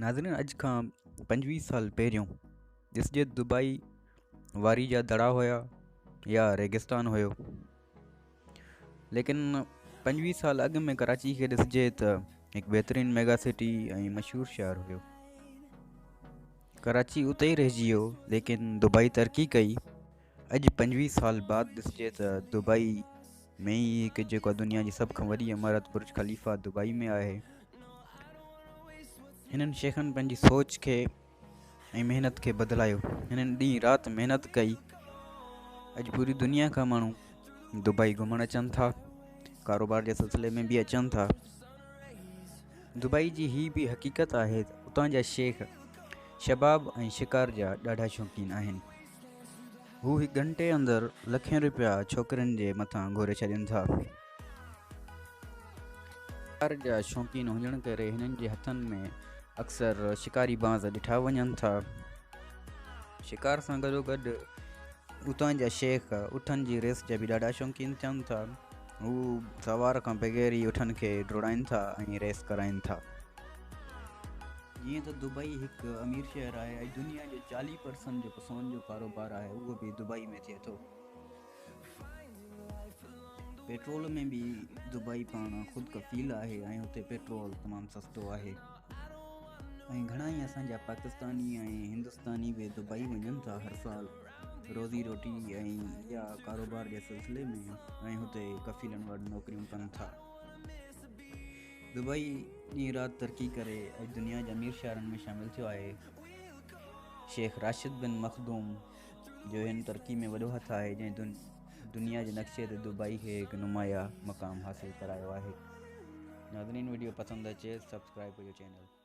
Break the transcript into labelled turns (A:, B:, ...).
A: ناظرين اڄ کان 25 سال پهريون ڏسجي دبئي واري جا دڙا هيا يا ريگستان هيو، ليڪن 25 سال اڳ ۾ ڪراچي کي ڏسجي ته هڪ بهترين ميگا سٽي ۽ مشهور شهر هيو. ڪراچي اتي ئي رهجي ويو، ليڪن دبئي ترقي ڪئي. اڄ 25 سال بعد ڏسجي ته دبئي ۾ ئي هڪ جيڪو دنيا جي سڀ کان وڏي عمارت برج خليفه دبئي ۾ آهي. هنن شيخن پنهنجي سوچ کي ۽ محنت کي بدلايو. هنن ڏينهن رات محنت ڪئي. اڄ پوري دنيا کان ماڻهو دبئي گهمڻ اچن ٿا، ڪاروبار جي سلسلي ۾ به اچن ٿا. دبئي جي هي به حقيقت آهي ته اتان جا شيخ شباب ۽ شڪار جا ڏاڍا شوقين آهن. هو هڪ گهنٽي اندر لکين روپيا ڇوڪرين جي مٿان گهوري ڇڏين ٿا. شڪار جا شوقين هجڻ ڪري هنن جي هٿن ۾ اڪثر شڪاري بانس ڏٺا وڃن ٿا. شڪار سان گڏوگڏ اتان جا شيخ اٺن جي ريس جا به ڏاڍا شوقين ٿين ٿا. هو سوار کان بغير ئي اٺن کي ڊوڙائين ٿا ۽ ريس ڪرائين ٿا. جيئن ته دبئي هڪ امير شهر آهي ۽ دنيا جو 40 پرسنٽ جيڪو سون جو ڪاروبار آهي اهو به دبئي ۾ ٿئي ٿو. پيٽرول ۾ به دبئي پاڻ خود ڪفيل آهي ۽ اتي پيٽرول تمام سستو آهي ۽ گهڻا ئي اسان جا پاڪستاني ۽ هندستاني به دبئي وڃن ٿا هر سال روزي روٽي ۽ يا ڪاروبار جي سلسلي ۾ ۽ هتي ڪفيلن وٽ نوڪريون ڪن ٿا. دبئي ڏينهن رات ترقي ڪري اڄ دنيا جي امير شهرن ۾ شامل ٿيو آهي. شيخ راشد بن مخدوم جو هن ترقي ۾ وڏو هٿ آهي، جنهن دنيا جي نقشي تي دبئي کي هڪ نمايان مقام حاصل ڪرايو آهي. ناظرين وڊيو پسند اچي سبسڪرائب ڪجو چينل.